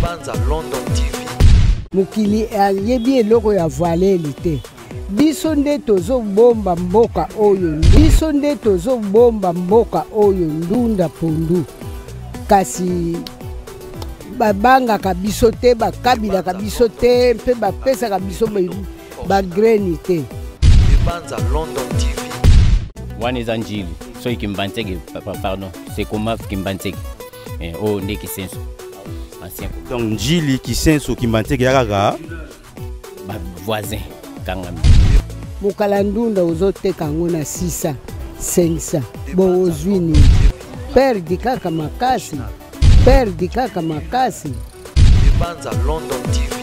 Banza London TV. Mokili ayebi eloko ya valeli te. Biso nde tozobomba mboka oyo, biso nde tozobomba mboka oyo ndunda pondu. Kasi babangaka biso te, bakabilaka biso te, mpe bapesaka biso bagreni te. Banza London TV. Wana eza Njili, soki Kimbanseke, pardon, c'est comment Kimbanseke. Eh, oyo nde Kisenso. Ancien. Donc Njili, Kisenso, Kimbanseke ya kaka ba voisin kangami. Mokala ndunda ozoteka yango na 600, 500. Bon ozwi nini? Perdi kaka makasi. Perdi kaka makasi. Banza London TV.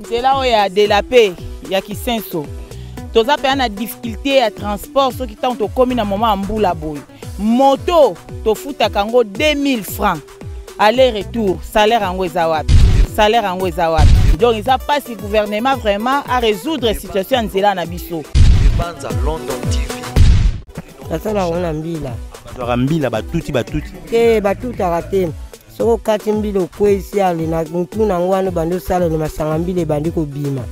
Nzela oyo ya de la paix ya Kisenso. Toza mpenza na difficulté ya transport soki ntango tokomi na moment ya mbula boye. Moto tofutaka yango 2000 francs aller retour, salaire yango eza wapi? Salaire yango eza wapi? Donc eza pasi gouvernement vraiment à résoudre situation ya nzela na biso. Banza London TV. Nasala yango na mbila. Bazwaka mbila batuti batuti. Te batutaka te. Soki okati mbila okweyisi ale na mutu na yango wana obandi osalela masanga mbila ebandi kobima.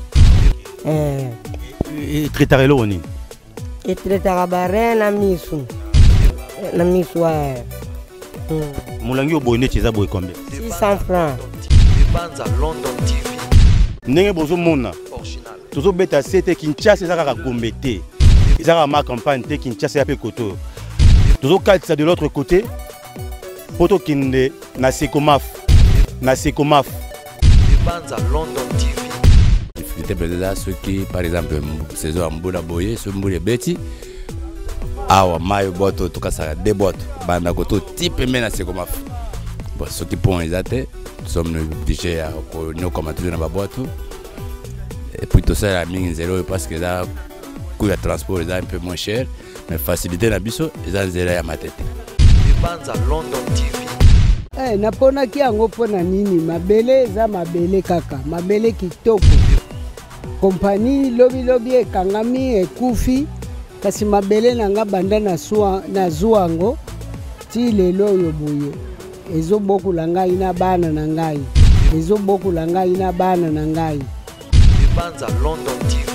Etraitaka eloko nini? Etraitaka ba rein na misu. Na misu, ouais. Molangi oyo boye neti eza boye combien? 600 francs. Banza London TV. Ndenge bozomona, tozobeta sete Kinshasa eza kaka Gombe te. Eza kaka ma campagne te, Kinshasa ya pe koto. Tozokatisa de l'autre côté po tokende na Sekomaf. Na Sekomaf. Banza London TV. Difficulté peut-être ceux qui, par exemple, saison ya mbula boye, soki mbula ebeti, awa mayi boîte oyo tokasaka deux boîtes, banda koto ti pembe na Sekomaf. Bon, soki pont eza te, nous sommes obligés ya konyokama toujours na ba boîte. Et puis tosalela mingi nzela oyo parce que eza coût ya transport eza un peu moins cher, mais facilité na biso eza nzela ya Matete. Banza London TV. Naponaki yango mpo na nini? Mabele eza mabele kaka, mabele kitoko. Kompani lobi lobi ekangami ekufi, kasi mabele na nga banda na zwa yango ti lelo oyo boye ezobokola ngai na bana na ngai, ezobokola ngai na bana na ngai. Banza London TV.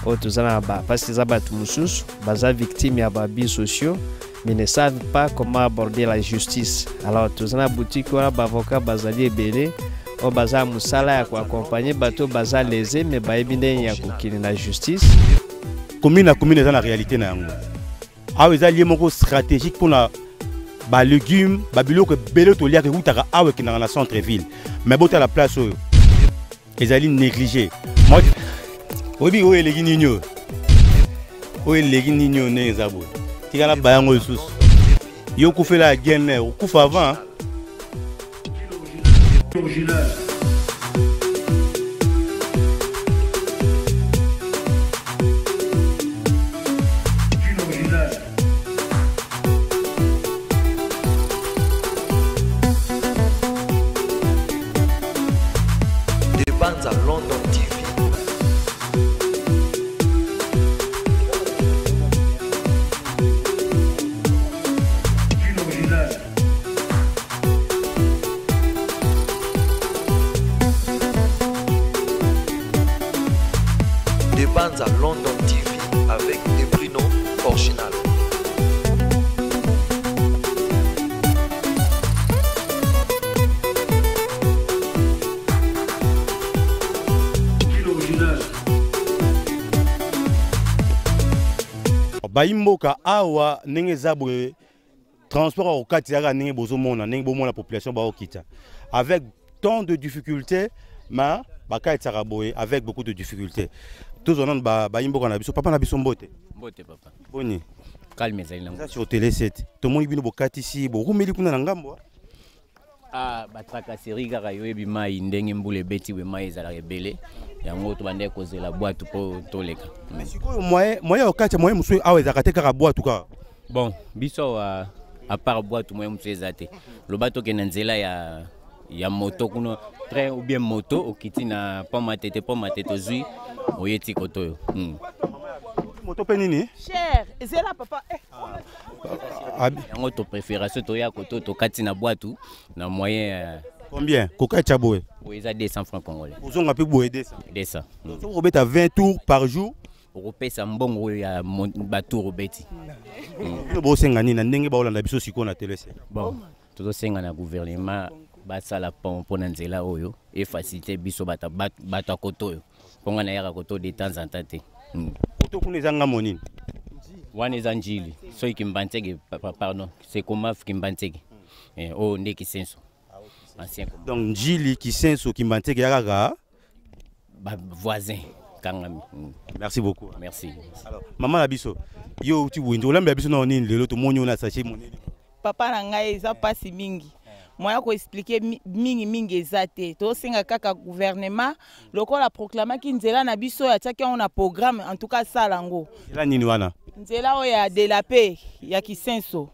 Oyo toza na ba, parce que eza bato mosusu baza victime ya ba abus sociaux mais ne savent pas comment aborder la justice. Alors toza na boutique wana ba avocat bazali ebele oyo baza ya mosala ya koaccompagner bato baza lésé mais bayebi ndenge ya kokende na justice. Commune na commune eza na réalité na yango. Awa eza lieu moko stratégique mpona ba légumes, ba biloko ebele toliaka ekutaka awa ekendaka na centre ville. Mais botala place oyo ezali négligé. Moi, oyebi oyo eleki nini oyo? Oyo eleki nini oyo ndenge eza boye? Tikala ba yango lisusu. Yo okufela ya guerre, okufa avant. Original. Banza London TV. De Banza London TV avec des Bruno original. Bayimboka awa ndenge eza boye transport ya kokati kaka ndenge bozomona ndenge bomona population baokita avec tant de difficultés mais bakatisaka boye avec beaucoup de difficultés. Tozwa nanu bayimboka na biso papa na biso mbote. Mbote papa. Boni? Calme ezali nango. Eza sur télé 7. Tomoni bino bokatisi borumeli kuna na ngambo. Ah, ba tracasserie kaka yo yebi mai ndenge mbula ebeti we mai ezalaka ebele. Yango tobandaki kozela bwatu po toleka. Mais sikoyo moyen ya kokatisa moyen mosusu awa ezalaka te kaka bwatu kaka. Bon, biso awa à part bwatu moyen mosusu eza te. Loba tokende na nzela ya moto kuna, train ou bien moto okiti na pont Matete, pont Matete ozwi oyeti koto oyo. Moto pe nini? Cher, ezela papa. Yango to préfération toya koto tokati na bwatu na moyen. Combien kokatya boye? Boye eza 200 francs congolais. Ozonga mpe boye 200. 200. Soki okobeta 20 tours par jour, okopesa mbongo oyo ya batour obeti. Bino bosenga nini na ndenge baolanda biso sikoyo na tele? Bon, tozosenga na gouvernement basala pont mpona nzela oyo efacilite biso bato ya koto oyo, mpo ngai nayaka koto de temps en temps te. Koto kuna eza ngambo nini? Wana eza Njili, soki Kimbanseke, pardon, Sekomaf, Kimbanseke. Oyo nde Kisenso ancien. Donc Njili, Kisenso, Kimbanseke ya kaka bavoisin kangami. Merci beaucoup. Merci. Alors, mama na biso, yo outi wenze, olambela biso na nini lelo? Tomoni yo na sachet monene. Papa na ngai, eza mpasi mingi, moya koexpliquer mingi mingi eza te. Tosenga kaka gouvernement, lokola proclamaki nzela na biso oyo, atiaki yango na programme, en tout cas asala yango. Nzela nini wana? Nzela oyo ya de la paix ya Kisenso.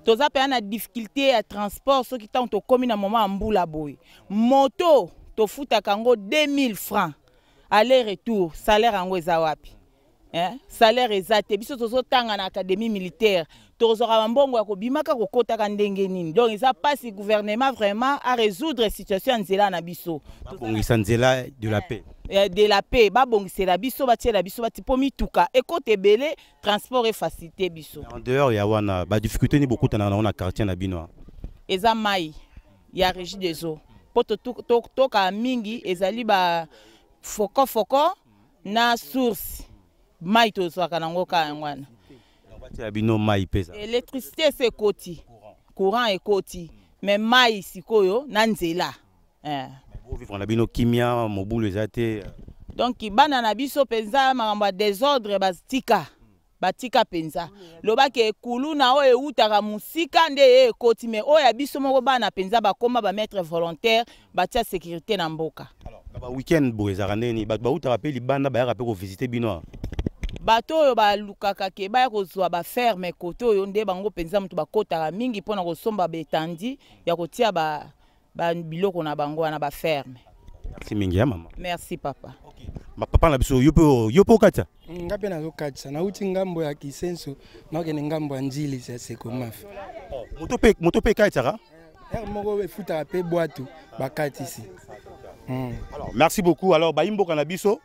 Toza mpenza na difficulté ya transport. Soki ntango tokómi na moment ya mbula boye, moto tofutaka yango 2000 francs aller retour. Salaire yango eza wapi, eh? Salaire eza te. Biso tozotanga na académie militaire, tozwaka bambongo ya kobimaka kokotaka ndenge nini? Donc eza mpasi. Gouvernement vraiment a résoudre situation ya nzela na biso. Babongisa nzela de la paix. De la paix, babongisela biso, batiela biso bati mpo mituka ekota ebele, transport efacilité biso. En dehors ya wana, badifficulté nini bokutanaka nango na quartier na bino? Eza mai ya Régie des eaux, mpo tokaka mingi ezali ba fokofoko na source. Mai tozwaka nango kaka yango wana. Batiela bino mai mpe eza. Électricité ese ekoti, courant ekoti, mais mai sikoyo na nzela, eh. Bovivre na bino kimia, mobulu eza te? Donc bana na biso mpenza, makambo ya désordre batika, batika mpenza. Lobaki ekulu na oyo ewutaka mosika nde ye ekoti, mais oyo ya biso moko, bana mpenza bakóma bamaître volontaire, batia sécurité na mboka. Na baweekend boye ezalaka ndenge nini? Bato bautaka mpe libanda bayaka mpe kovisite bino awa? Bato oyo balukaka ke baya kozwa baferme kote oyo nde bango mpenza moto bakotaka mingi mpona kosomba baetandi ya kotia ba biloko na bango wana, baferme. Merci mingi ya mama. Merci, papa. Papa na biso, yo mpe, yo mpe okatisa? Nga mpe nazokatisa. Nauti ngambo ya Kisenso, nakokende ngambo ya Njili ya Sekomaf. Moto mpe ekatisaka? Heure moko efutaka mpe bwatu bakatisi. Alors, merci beaucoup. Alors, bayimboka na biso,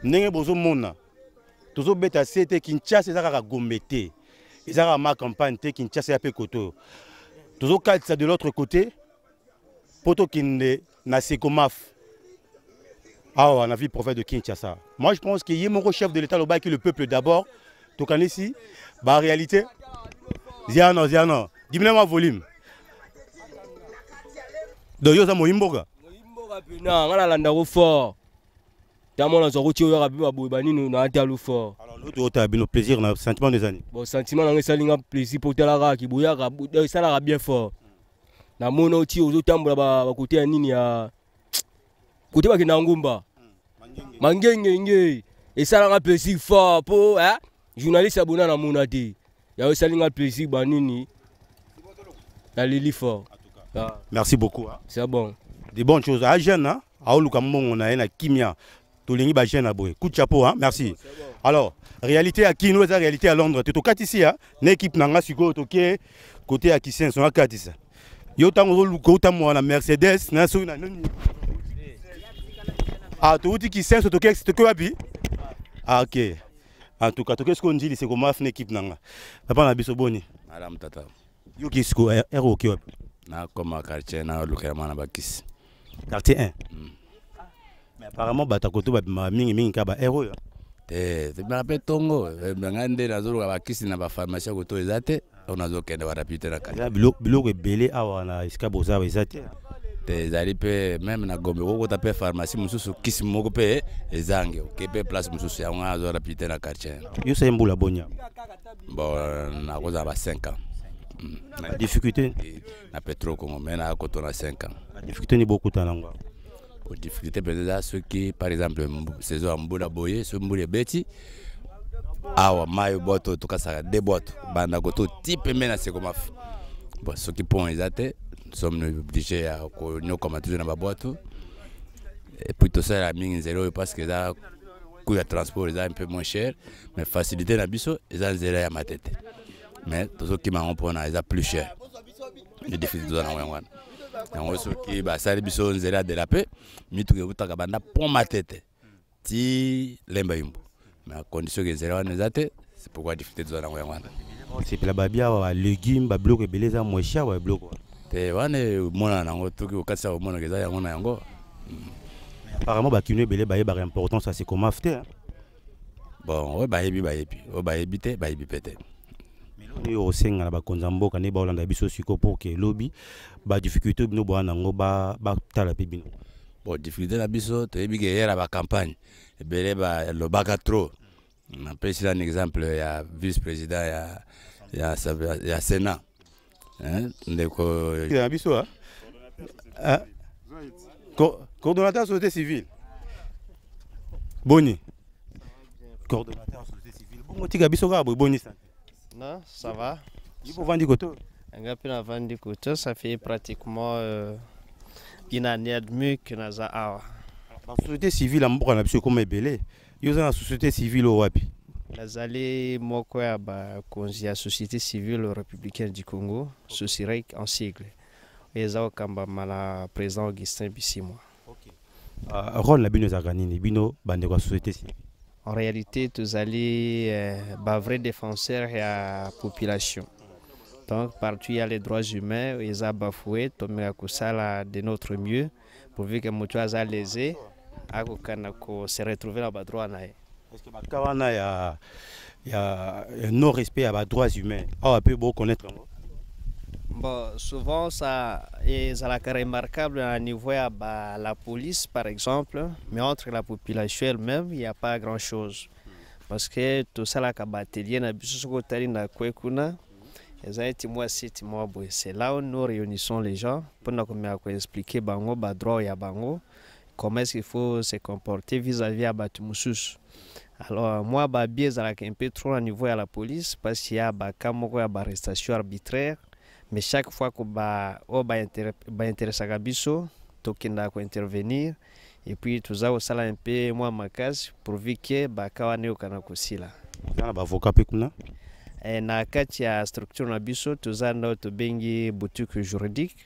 ndenge bozomona, tozobeta se te. Kinshasa eza kaka Gombe te, eza kaka ma campagne te. Kinshasa ya mpe kote oyo tozokatisa de l'autre côté mpo tokende na Sekomaf awa na ville province de Kinshasa. Moi, je pense que ye moko chef de l'État alobaki "le peuple d'abord". Tokanisi baréalité ziano ziano. Diminue mwa volume. Donc yo oza moyimboka? Mboka pena, nga nalandako fort. Ntango nazwa kotia oyo yaka mpe baboye banini na atalu fort. Alors, toyotala bino, plaisir na sentiment des années. Bon, sentiment nanga esali nga plaisir mpo otalaka kiboyaka, esalaka bien fort. Namona oti ozotambola bakote ya nini, ya kote bakenda ngumba mangengenge, esalaka plaisir fort mpo journaliste abona namona te. Yango esali nga plaisir banini, naleli fort. Ah. Merci beaucoup, hein. C'est bon. Des bonnes choses. A jeune, hein, aoluka mbongo na ye na kimia. Tolingi ba jeune na boye. Coup de chapeau, hein. Merci. Bon, bon. Alors, réalité ya Kino eza réalité à Londres te. Tokatisi ya na équipe na nga sikoyo, toke côté ya Kisenso, akatisa. Yo ntango ozoluka otambola na Mercedes na soki na nini. Ah, touti Kisenso, toke, toke wapi? Ah, ok. En tout cas, toke sikoyo Njili Sekomaf na équipe na nga. Papa na biso, boni? Malamu, tata. Yoki sikoyo ere oke wapi? Nakoma quartier, nalukela mwana bakisi. Quartier 1. Mais apparemment bato ya koto babimaka mingimingi kaka ba heure oyo. Te, tobimaka mpe ntongo. Ngai nde nazoluka bakisi na bapharmacie ya koto eza te, oyo nazokende barapide na kati. Eza biloko ebele awa na esika boza awa eza te? Te, ezali mpe même na Gombe, okokota mpe pharmacie mosusu, kisi moko mpe ezangi, oke mpe place mosusu. Yango ngai nazo rapide na quartier. Yo osali mbula boni awa? Bon, nakozala ba 5 ans. Difficulté na Petro Congo, mais nakoto na 5 ans. Difficulté ni bokutana yango awa? Difficulté mpenza eza soki, par exemple, saison ya mbula boye, soki mbula ebeti awa, mai bwato tokasaka de bwato banda koto ti pembe na Sekomaf. Bon, soki pont eza te, nous sommes obligés ya konyokama toujours na babwato. Et puis tosalela mingi nzela oyo parce que eza coût ya transport eza un peu moins cher, mais facilité na biso eza nzela ya Matete, mais tozokima yango mpona eza plus cher. Nde difficulté toza nango yango wana. Yango soki basali biso nzela ya de la paix, mituka eutaka banda pont Matete ti Lemba Imbu, mais à condition ke nzela wana eza te. C'est pourquoi difficulté toza nango yango wana. Osepela babi awa, balégume, babiloko ebele eza moins cher, babiloko wana. Te, wana emonana nango, toki okatisa, omonaka eza yango na yango. Apparemment bakino ebele bayebaka importance ya Sekomaf te, hein. Bon, oyo bayebi bayebi, oyo bayebi te bayebi pe te. Oyo osenga na bakonzi ya mboka nde baolanda biso sikoyo, pour ke elobi badifficulté bino boya nango, batala mpe bino. Bon, difficulté na biso, toyebi ke eyela bacampagne ebele balobaka trop. Napesi un exemple ya vice président ya Sénat, hein, ndeko na biso, ah? Ah? Coordonnateur société civile, boni coordonnateur société civile, bongo tika biso kaka boye, boni santé? Non, ça va. Yo ovandi koto? Nga mpe navandi koto, ça fait pratiquement une année et demie que naza awa. Basociété civile ya mboka na biso ekoma ebele. Yo oza na société civile oyo wapi? Nazali moko ya bakonzi ya Société civile républicaine du Congo, SOCIREC en sigle, oyo eza kokambama na président Augustin Bisimwa. Rôle na bino ezalaka nini, bino bandeko ya société civile? En réalité, tozali bavrai défenseur ya population. Donc partout il y a les droits humains eza bafoué, tomeka kosala de notre mieux pourvu que moto aza lésé akokana ko se retrouver na badroit na ye. Est-ce que baka wana ya non respect ya badroits humains awa mpe boconnaître yango? Bon, souvent ça ezalaka remarquable à niveau ya ba, la police par exemple, mais entre la population elle-même, il n'y a pas grand-chose. Parce que tosalaka baatelier na biso, soki otali na kwe kuna, eza neti mwa site mwa boye. C'est là où nous réunissons les gens mpona komeka koexpliquer bango badroit ya bango, comment est-ce qu'il faut se comporter vis-à-vis ya bato mosusu. Alors moi, babi ezalaka un peu trop na niveau ya la police, parce qu'il y a baka moko ya baarrestation arbitraire, mais chaque fois ko ba oyo bainteresaka biso, tokendaka kointervenir et puis toza kosala un peu mwa makasi pourvu ke baka wana eyokana kosila. Oza na baavocat mpe kuna? Na kati ya structure na biso, toza na oyo tobengi boutique juridique,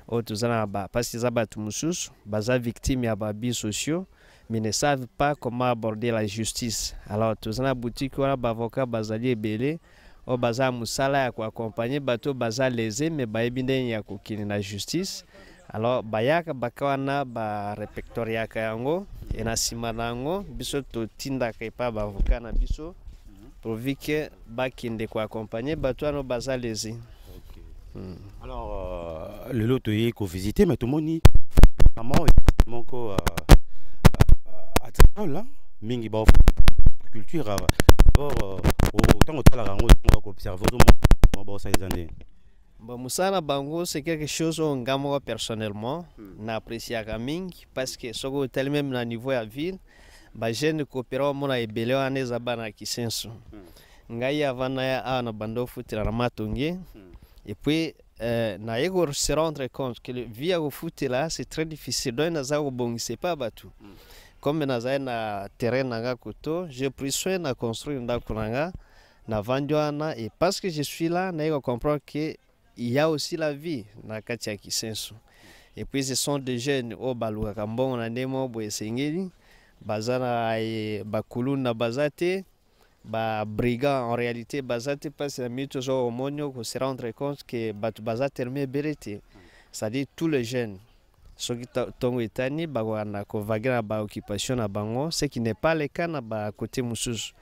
oyo toza na ba, parce que eza bato mosusu baza victime ya baabus sociaux mais ne savent pas comment aborder la justice. Alors toza na boutique wana, baavocat bazali ebele oyo baza mosala ya koaccompagne bato oyo baza lésé mais bayebi ndenge ya kokende na justice. Alors bayaka, baka wana barépertoriaka yango e na nsima na yango biso totindaka epai baavocat na biso pourvu ke bakende koaccompagne bato wana oyo baza lésé. Alors lelo toyei kovisite, mais tomoni mama oyo moko agricole mingi, ba culture d'abord. Ntango otalaka yango, ntango koobserve, ozomona baosala eza ndenge? Bon, mosala na bango, c'est quelque chose oyo nga moko personnellement na appréciaka mingi, parce que soki otali même na niveau ya ville, bajeune coopéra omona ebele wana eza bana ya Kisenso. Ngai avant naya awa, na banda ofutela na Matonge et puis naye ko se rendre compte que vie ya kofutela, c'est très difficile. Donc naza kobongisa epa bato. Comme nazali na terrain na nga koto, j'ai pris soin na construire ndako na nga, navandi wana. Et parce que je suis là, naye kocomprendre que il y a aussi la vie na kati ya Kisenso. Et puis ce sont des jeunes oyo balukaka mbongo na ndenge moko boye esengeli. Baza na bakuluna baza te, babrigand en réalité baza te, parce na minute ozo omoni ko se rendre compte que bato baza tellement ebele te. C'est-à-dire tous les jeunes, soki ntongo etani, bakokanda kovaguer na baoccupation na bango, ce qui n'est pas le cas na bakote mosusu.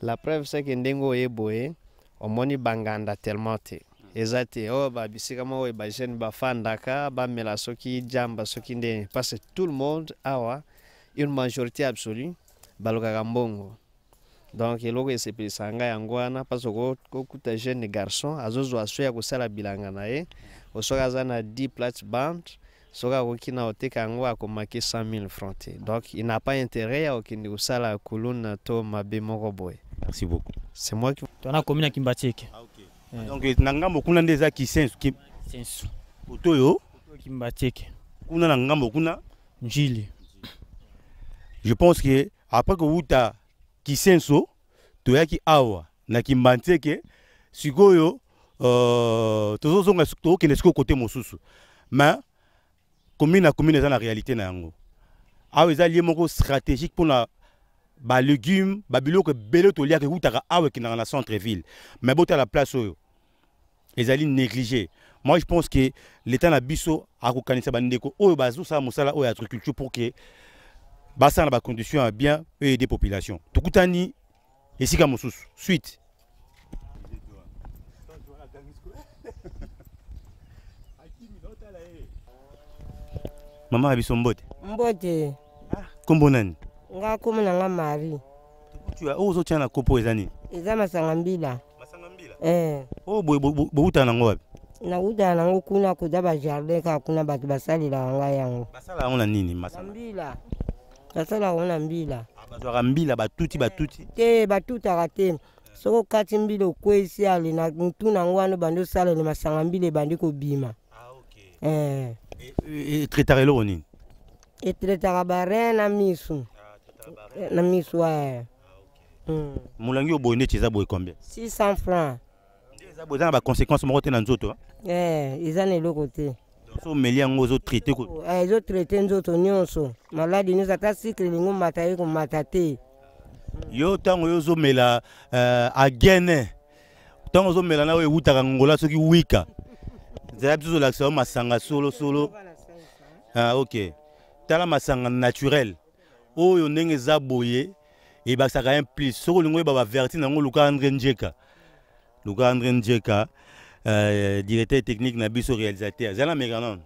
La preuve, c'est que ndenge oye boye, omoni banganda tellement te, eza te oyo babisika moko oyo bajeune bafandaka, bamela soki jamba, soki ndenge, parce que tout le monde awa, une majorité absolue, balukaka mbongo. Donc eloko esepelisaka ngai yango wana, parce kokuta jeune garçon azozwa so ya kosala bilanga na ye, soki aza na 10 plate bande, soki akoki na koteka yango, akomaki 100 000 francs te. Donc il n'a pas intérêt ya kokende kosala kuluna to mabe moko boye. Merci beaucoup. C'est moi qui Tona komi na Kimbanseke. Ah, okay. Donc na ngambo kuna nde eza Kisensu? Sensu. Koto oyo? Kimbanseke. Kuna na ngambo kuna? Njili. Je pense que après kowuta Kisenso, toyaki awa na Kimbanseke sikoyo. Tozozonga, tokokende sikoyo kote mosusu, mais commune na commune eza na réalité na yango. Awa eza lieu moko stratégique mpona balégume, babiloko ebele toliaka eutaka awa, ekendaka na centre ville. Mais botala place oyo, ezali négligé. Moi, je pense que l'état na biso akokanisa bandeko oyo bazosala mosala oyo ya agriculture pour que basala na bacondition ya bien oyo aider population. Tokutani esika mosusu, suite. Mama ya biso, mbote. Mbote. Kombo nani? Nga kombo na nga Marie. Oyo ozotia na kopo eza nini? Eza masanga mbila. Eh. Oyo boye, bowutaka nango wapi? Nakutana nango kuna, koza bajardin kaka kuna, bato basalelaka ngai yango. Basala yango na nini, masanga? Mbila, basalaka yango na mbila. Bazwaka mbila, batuti batuti? Te, batutaka te. Soki okati mbila, okweyisi ale na mutu nango wana, obandi osalela masanga mbila, ebandi kobima. Eh. Etraitaka eloko nini? Etraitaka barein na misu, na misu, eh. Molangi oyo boye, neti eza boye, combien? 600 francs. Eza boye, eza na baconséquence moko te na nzoto? Eh, eza na eloko te. So omeli yango, ozotraite? Eh, ezotraite nzoto nyonso, maladi nyonso, ata sucre elingi omata, ye komata te. Yo, ntango yo ozomela agene, ntango ozomela na oyo ewutaka Ngola, soki wika nzela biso ozolakisa yo masanga solosolo. Ah, ok, tala masanga naturel oyo ndenge eza boye, ebakisaka un plus. Soki olingi oyeba baverti nango, luka André Njeka, luka André Njeka, directeur technique na biso, réalisateur. Zala meka nano.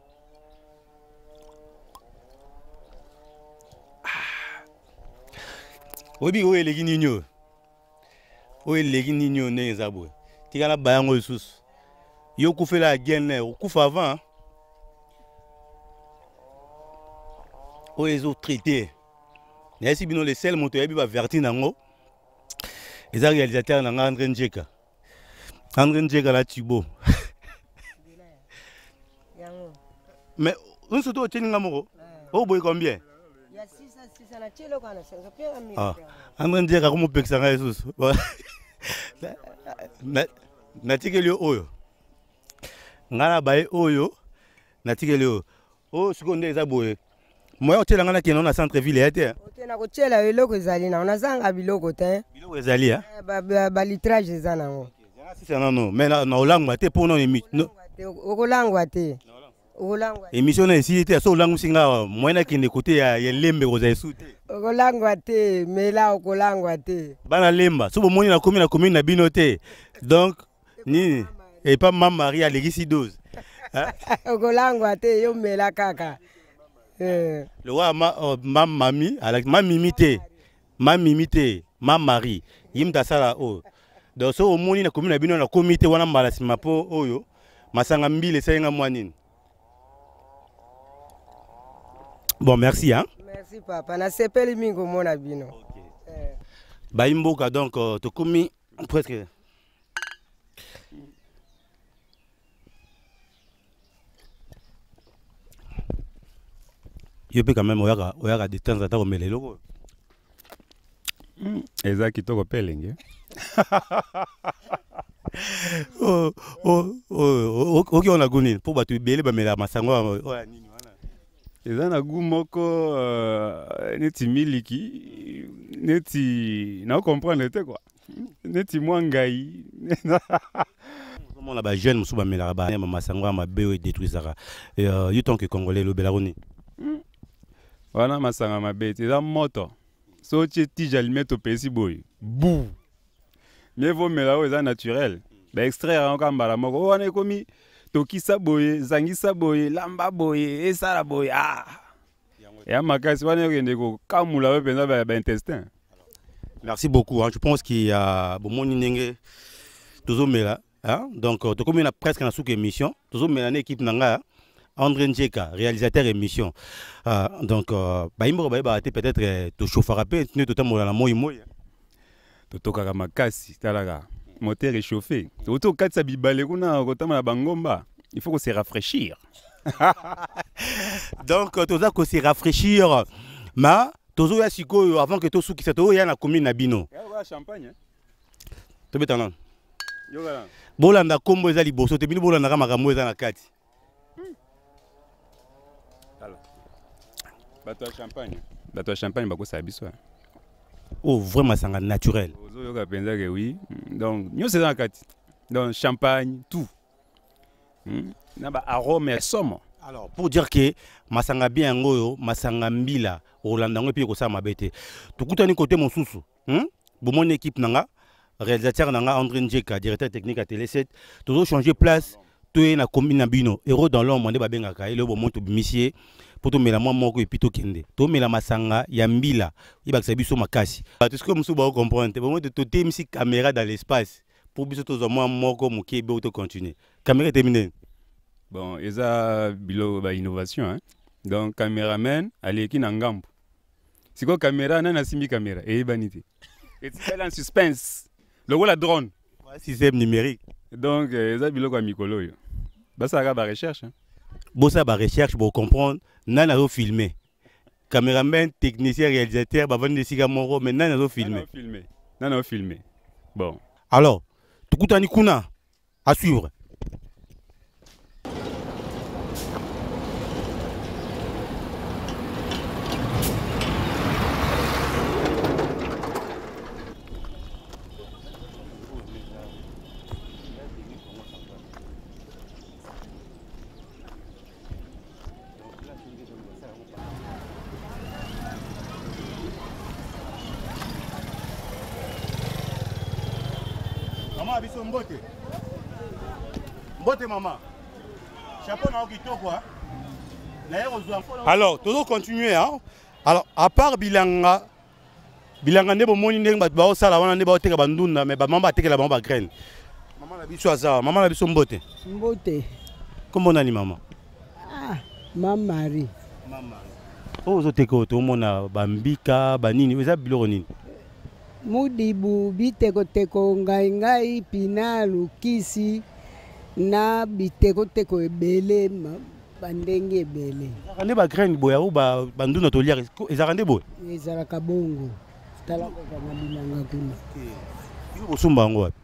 Oyebi oyo eleki nini? Oyo eleki nini? Oyo ndenge eza boye, tika na bayango lisusu. Yo okufela agene, okufa avant. Oyo ezotraite, nayesi bino, le seul moto oyebi baverti nango eza réalisateur na nga, André Njeka. André Njeka na Tibo. Mais nyonso to otieli nga moko oyo boye, combien? Ah, André Njeka akomopekisa ngai lisusu. Natikeli yo oyo, ngai na baye oyo, natikeli oyo. Oyo sikoyo nde eza boye, moya otiela ngai, nakende na centre ville ya te. Te, na kotiela yo eloko ezali nango, nazanga biloko te. Biloko ezali? Balitrage eza nango. Sisa nano, mais na olangwa te mpo no. Okolangwa te, okolangwa. Émission na esili te. So olangwisi nga, moyen nakende kote ya Lembe kozala esu te. Okolangwa te, mela, okolangwa te. Bana Lemba, so bomoni nakomi na commune na bino te, donc nini, epa ma Marie alekisi dose. Okolangwa te, yo mela kaka. Lokola ma mami, ma mimi te, ma mimi te, ma Marie ye moto asala oyo. Donc so omoni na commune na bino nakomi te wana, mbala nsima, mpo oyo masanga mbila esali nga mwa nini. Bon, merci, hein? Merci papa, nasepeli mingi komona bino. Okay. Bayi mboka, donc tokomi presque. Yo mpe quand même oyaka, oyaka de temps ata komela eloko oyo. Eza kitoko mpe elengi. Oki wana goût nini? Mpo bato ebele bamelaka masango oyo ya nini wana. Eza na goût moko neti miliki, neti nacomprendre te quoi, neti mwa ngai. Ozomona bajeune mosusu bamelaka bamasango ya mabe oyo edétruisaka. Yo tant que Congolais, elobelako nini? Wana masanga mabe te, eza moto. So otie tige allumette, opesi boye bu, mieux vaut mela oyo eza naturel, baextraire yango kaka mbala moko. Oyo wana ekomi tokisa boye, zangisa boye, lamba boye, esala boye, ah, ya makasi wana ekende kokamula oyo mpenza baintestin. Merci beaucoup, hein. Je pense qu'il y a bomoni ndenge tozomela, hein? Donc tokomi na presque na suka émission. Tozomela na équipe na ngai, André Njeka, réalisateur émission. Donc bayimboka bayebaka te, peut-être tochauffaka mpe nde totambola na moi moi. Totokaka makasi, talaka moteur échauffé, touti okatisa bibale kuna, kotambola bangomba, il faut se rafraîchir. Donc toza kose rafraîchir, ma tozoya sikoyo, avant que tosukisa, tozoya na commune na bino. Champagne. Tobeta nano. Bolanda kombo eza liboso te, bino bolandaka makambo eza na kati. Bato ya champagne, bato ya champagne bakosala biso. Oh, vrai masanga naturel. Ozoyoka mpenza ke oui, donc nyonso eza na kati, donc champagne tout, Na ba arôme ya somo. Alors, pour dire que masanga bien yango oyo, masanga mbila, okolanda yango epi ekosala mabe te. Tokutani kote mosusu, Bomoni équipe na nga, réalisateur na nga André Ndjeka, directeur technique à Télé 7, tozo changer place, toye na commune na bino, héros dans l'ombre nde babengaka ye. Lelo bomoni tobimisi ye mpo tomela mwa moko epi tokende tomela masanga ya mbila, yebakisa biso makasi. Bato sikoyo mosusu bakocomprendre te. Bomoni, totemisi caméra dans l'espace mpo biso tozwa mwa moko moke ebe tocontinue. Caméra etemi ndeni? Bon, eza biloko ba innovation, hein? Donc cameraman aleki na ngambo, sikoyo caméra, nani asimbi caméra eyebani te, etikali en suspense lokola drone. Système numérique. Donc eza biloko ya mikolo oyo, basalaka barecherche, hein? Bosala barecherche, bocomprendre nani azofilme. Caméraman, technicien, réalisateur bavandi esika moko, mais nani azofilme? Nani azofilme? Bon. Alors tokutani kuna, à suivre. Mama biso, mbote, mbote mama. Chapeau na yo kitoko, hein? Naye kozwa. Alors tozo continuer, hein? Alors, à part bilanga, bilanga nde bomoni ndenge bato baosala wana, nde baoteka bandunda, mais bamama batekela bango bagraine. Mama na biso aza. Mama na biso, mbote. Mbote. Kombo nani, mama? Ah, ma Marie. Oyo ozoteka oyo, tomona bambika banini, eza biloko nini? Mudibu, bitekoteko, ngaingai, pinalu, kisi na bitekoteko ebele, bandenge ebele. Ezalaka nde bagraine boye oyo bandunda toliaka, ezalaka nde boye? Ezalaka bongo. Tala kaka na bilanga kuna. Bino bosomba yango wapi?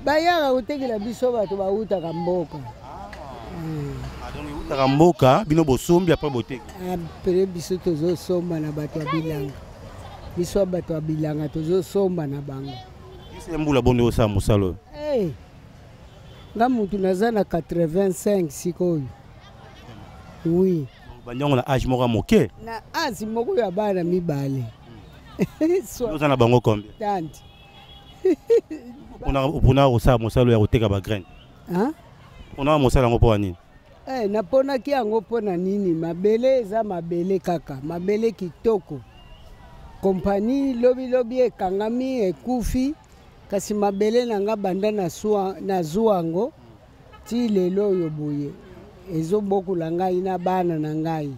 Bayaka kotekela biso, bato bautaka mboka. Eutaka mboka, bino bosombi, après boteki? Après biso tozosomba na bato ya bilanga. Biso ya bato ya bilanga tozosomba na bango. Biso ya mbula bondi osala mosala oyo? Hey, nga mutu naza na 85 sikoyo, oui. Bandi yango na age moko ya moke? Na age moko ya bana mibale. Oza na bango combien? Tante. Mpona kosala mosala oyo ya koteka bagraine, mpona mosala yango mpo ya nini? Eh, naponaki yango mpo na nini? Mabele eza mabele kaka, mabele kitoko. Kompani lobilobi ekangami, ekufi, kasi mabele na nga banda nazwa yango ti lelo oyo boye, ezobokola ngai na bana na ngai.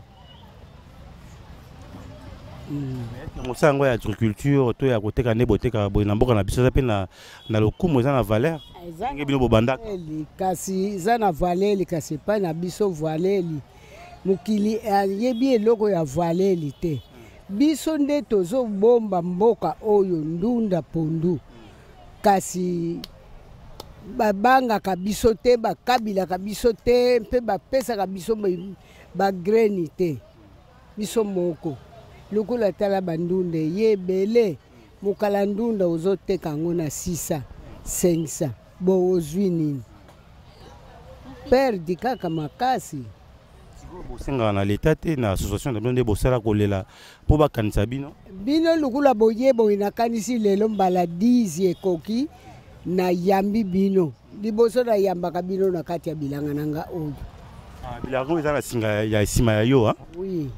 Mosala yango ya agriculture to ya koteka nde botekaka boye na mboka na biso, eza mpe na lokumu, eza na valeur ndenge bino bobandaka? Kasi eza na valeur, kasi epai na biso valeur, mokili ayebi eloko ya valeur te. Biso nde tozobomba mboka oyo, ndunda, pondu, kasi babangaka biso te, bakabilaka biso te, mpe bapesaka biso bagraine te. Biso moko lokola, tala bandunda eye ebele. Mokala ndunda ozoteka yango na 600, 500, bo ozwi nini? Perdi kaka makasi. Bosengaka na leta te, na association na bino nde bosala kolela mpo bakanisa bino? Bino lokola boye boye, nakanisi lelo mbala 10 ekoki nayambi bino. Liboso nayambaka bino na kati ya bilanga na nga oyo. Ah, bilanga oyo eza na singa ya nsima ya yo? Oui.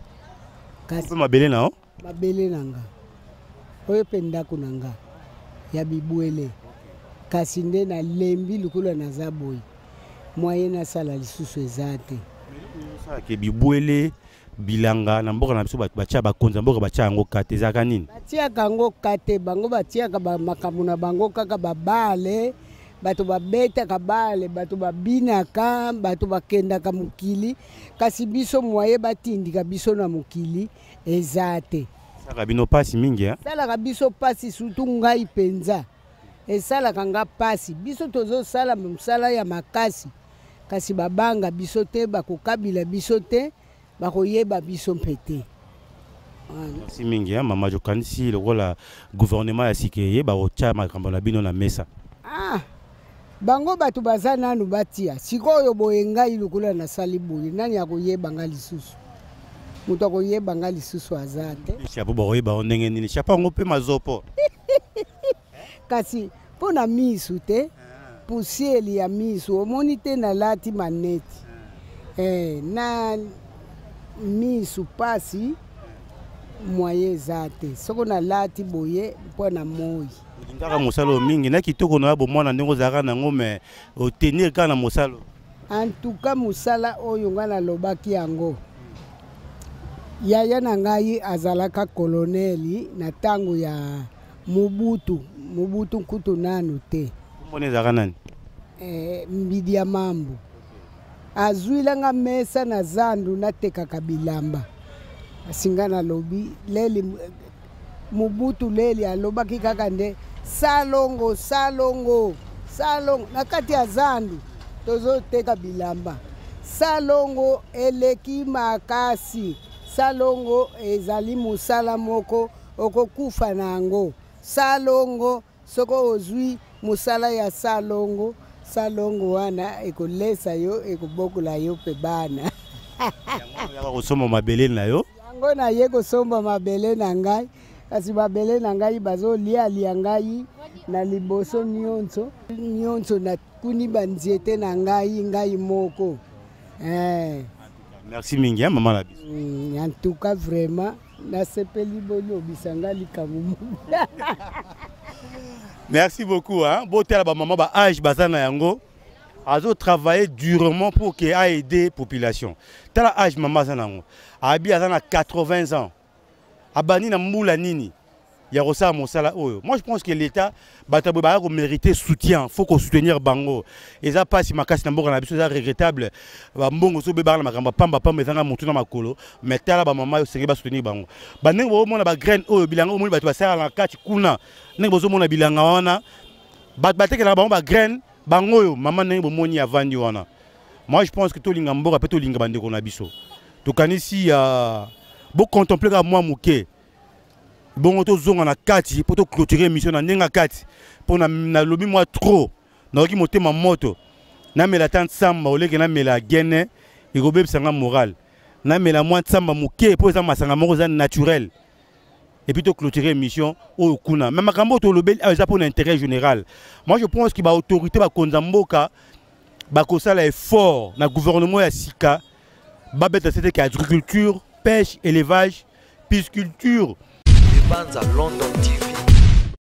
Kasi mpe mabele na yo? Mabele na nga oyo, mpe ndako na nga ya bibwele. Kasi nde nalembi, lokola naza boye, moyen nasala lisusu eza te. Osalaka bibwele, bilanga na mboka na biso, bato batya, bakonzi ya mboka batya yango kate, ezalaka nini? Batiaka yango kate, bango batiaka makambo na bango kaka babale, bato babetaka bale, bato babinaka, bato bakendaka mokili, kasi biso moyen batindika biso na mokili eza te. Esalaka bino mpasi mingi, eh? Esalaka biso mpasi, surtout ngai mpenza. Esalaka nga mpasi. Biso tozosala mosala ya makasi, kasi babanga biso te, bakokabila biso te, bakoyeba biso mpe te. Merci mingi hein, mama. Jokanisi lokola gouvernement ya sika eye, bakotya makambo na bino na mesa. Ah, bango bato baza nanu batia sikoyo boye. Ngai lokola nasali boye, nani akoyeba nga lisusu? Moto akoyeba nga lisusu aza te. Chapeau, bakoyeba yo ndenge nini? Chapeau yango mpe mazopo. Kasi mpo na misu te, poussière ya misu omoni te. Nalati maneti na misu pasi, moyen eza te. Soko nalati boye mpo na moi. Olingaka mosala oyo mingi na kitoko na yo bomwana, ndenge ozalaka nango, mais otenir kaka na mosala oyo. En tout cas, mosala oyo ngai nalobaki yango. Yaya na ngai azalaka koloneli na ntango ya Mobutu. Mobutu nkutu nanu te. Kombona ezalaka nani? Mbidi ya Mambu azwilanga mesa na zandu, natekaka bilamba. Kasi nga nalobi leli Mobutu leli alobaki kaka nde salongo, salongo, salongo na kati ya zandu, tozoteka bilamba. Salongo eleki makasi. Salongo ezali mosala moko okokufa na yango. Salongo, soko ozwi mosala ya salongo, salongo wana ekolesa yo, ekobokola yo mpe bana. Yaka kosomba mabele na yo. Yango naye kosomba mabele na ngai, kasi mabele na ngai bazolialia ngai na liboso nyonso nyonso. Nakuni banzete na ngai, ngai moko. Merci mingi hein, mama na biso. En tout cas, vraiment nasepeli bolobisa nga likambo moko. Merci beaucoup hein. Botala bamama ba âge baza na yango, azotravailler durement pour ke aider population. Tala âge mama aza nango, abi aza na 80 ans. Abandi na mbula nini ya kosala mosala oyo? Moi, je pense que l'État, bato boye baya komériter soutien, faut kosoutenir bango. Eza mpasi makasi na mboka na biso, eza regrettable. Bambongo so obebaka na makambo ya pamba pamba, ezanga motu na makolo. Mais tala bamama oyo, osengeli basoutenir bango. Bandenge bozomona bagraine oyo, bilanga omoni bato basalaka na kati kuna, ndenge bozomona bilanga wana, bato batekelaka bango bagraine, bango oyo mama ndenge bomoni avandi wana. Moi, je pense que tolinga mboka mpe tolinga bandeko na biso. Tokanisi ya bocontemple kaka mwa moke bongo, tozonga na kati mpo toclôturer émission na ndenge ya kati, mpo nalobi mwa trop, nayoki motema moto. Namela ata nsamba oleke namela gene, ekobebisa nga moral. Namela mwa nsamba moke mpo eza masanga moko eza naturel, et puis toclôturer émission oyo kuna. Mais makambo oyo tolobeli awa eza mpona intérêt général. Moi, je pense que baautorité, bakonza mboka bakosala effort na gouvernement ya sika, babeta sete ke agriculture, pêche, élevage, pisciculture. Banza London TV.